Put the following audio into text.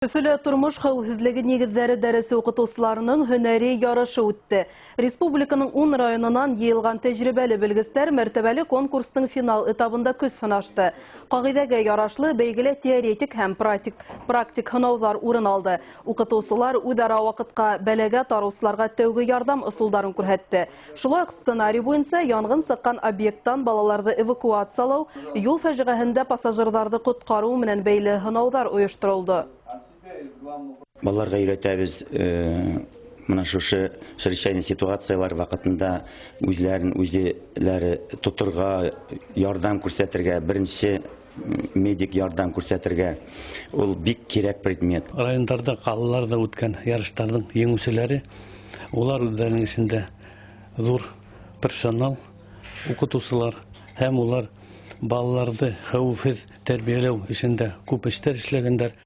Өфөлә тормош хәүефһеҙлеге нигеҙҙәре дәресе уҡытыусыларының һөнәри ярышы үтте. Республиканың 10 районынан йыйылған тәжрибәле белгестәр мәртәбәле конкурстың финал этабында көс һынашты. Ҡағиҙәгә ярашлы, бәйгелә теоретик һәм практик һынауҙар урын алды. Уҡытыусылар үҙ-ара ваҡытҡа бәләгә тарыусыларға тәүге ярҙам ысулдарын күрһәтте. Шулай уҡ сценарий буйынса янғын сыҡҡан объекттан балаларҙы эвакуациялау, юл фажиғәһендә пассажирҙарҙы ҡотҡарыу менән бәйле һынауҙар ойошторолдо. Балаларға өйрәтәбеҙ мына шушы чрезвычайный ситуациялар ваҡытында үҙләрен үҙләре тоторға, ярҙам күрһәтергә, беренсе медик ярҙам күрһәтергә. Ул бик кәрәк предмет. Райондарҙа, ҡалаларҙа үткән ярыштарҙың еңеүселәре, улар үҙҙәренең эшендә ҙур профессионал уҡытыусылар һәм улар балаларҙы хәүефһеҙ тәрбиәләү эшендә күп эштәр эшләгәндәр.